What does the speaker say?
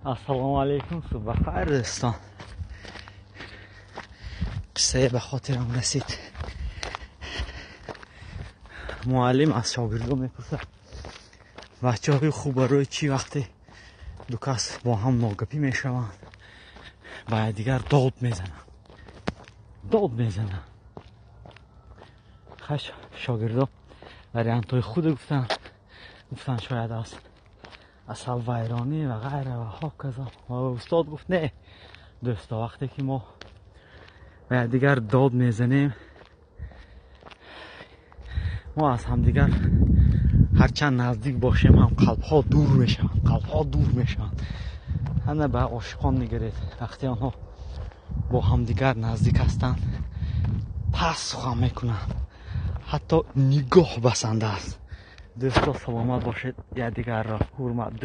Ассалому алайкум, субҳ бахайр, дӯстон. Қиссае ба хотирам расид. Муаллим аз шогирдо мепурсад: бачаҳои хуб, барои чӣ вақте ду кас бо ҳам ногапӣ мешаванд, ба якдигар дод мезананд? Дод мезананд. Хаш, шогирдо вариантҳои худо гуфтанд. Гуфтанд, шояд аз асабвайронӣ ва ғайра ва ҳоказо. Ва устод гуфт: не, дӯсто, вақте ки мо ба якдигар дод мезанем, мо аз ҳамдигар ҳарчанд наздик бошем ҳам, қалбҳо дур мешаванд, қалбҳо дур мешаванд. Ҳана ба ошиқон нигаред, вақте онҳо бо ҳамдигар наздик ҳастанд, пас сухан мекунанд, ҳатто нигоҳ басанда аст. Дӯсто, саломат бошед, якдигарро ҳурмат.